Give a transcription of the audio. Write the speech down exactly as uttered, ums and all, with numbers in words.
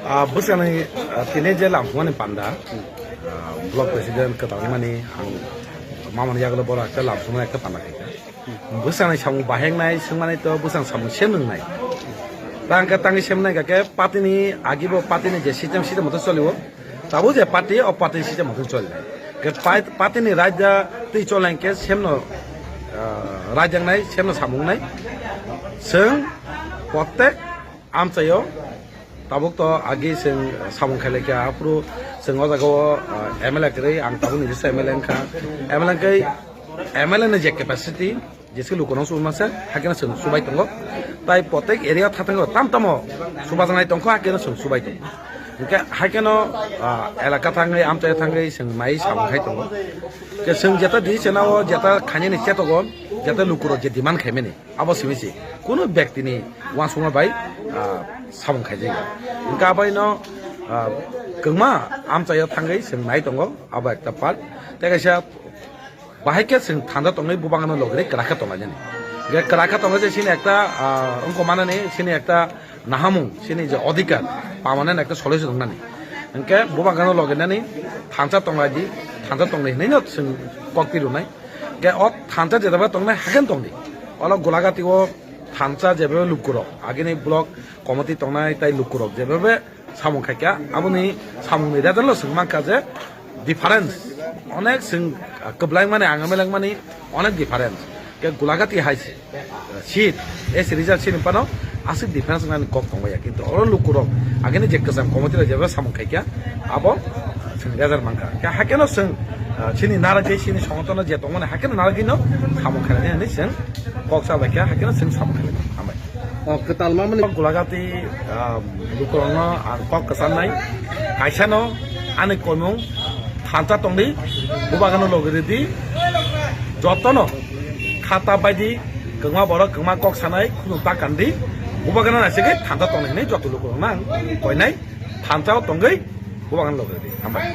Ah, bwskanai, ah, tini je lamsumani panda, ah, block president kwtal wngmani ang mamani yagulo borok ekta lamsumani ekta panda khaikha. Bwskanai samung bahengnai swngmani to bwskang samung sem nwngnai. Tangkhe tangwi sem nai khe party ni agi bo party ni je system, system moto choliwo. Tabuk je party, o party system moto choli. Ke pai-, party ni raida twi cholai khe semno, ah, raijaknai, semno samung nai. Swng protek amchaio. Tabuk to agi chwng samung khailai kha, aphuru chwng o jaga o, ah, M L A kwrwi, ang tabuk ni jesa M L A wngkha. M L A wngkhe M L A ni je capacity, jesa lukurok chuma se, hakhe no chwng chubai tongo. Tai protek area o tha thangwi tam tamo chubajaknai tongkha, hakhe no chwng chubai tongo. Hwnkhe hakhe no, ah, elaka thangwi, amchai thangwi chwng mai samung khai tongo. Ke chwng jeta di chena o, jeta khainani chetogo, jeta lukurok je demand khaimani. Abo simi se kunu bektini uansukma bai, ah, samung khaijak ya. Hwnkhe abaino, ah, kwngma amchaio thangwi chwng nai tongo, abo ekta part. Tei kaisa bahai khe chwng thanda tongwi bubangano logri kwrakhe tonglainani. Hwnkhe kwrakhe tongwi je chini ekta, ah, wngkok manani chini ekta nahamung, chini je odhikar pamanani ekta solution wngnani. Hwnkhe bubangano logrinani thansa tonglaidi, thansa tongdi hinwi no chwng kok tirwnai. Ke o thansa jeba tongnai haken tongdi. Olo Golagati o thansa jeba lukurok, agini block committee tongnai tai lukurok jeba samung khaikha, aboni samungni result o chwng mankha je difference. Onek chwng kwblaimani, ang melengmani onek difference. Ke Golagati hai seat, S C result sini pano aswk difference nani kok tongmaya, kintu oro lukurok agini je kwcham committee rok jeba samung khaikha, abo chwng result mankha. Ke hakeno chwng, ah, chini narwgwi chini songotono je tongmani hakeno narwgwino samung khainani hinwi chwng kok sa bai kha, hakeno chwng samung khainai. Hambai. O kwtal mamani Golagati, ah, lukurokno ang kok kwchanai, kaisano ani koimung thansa tongdi, bubagano logi ridi, jotono khata baidi kwngma borok kwngma kok sanai khunu ta kandi, bubagano naisingwi thansa tongdi hinwi joto lukurokno ang koinai, thansa o tongwi bubagano logi ridi. Hambai.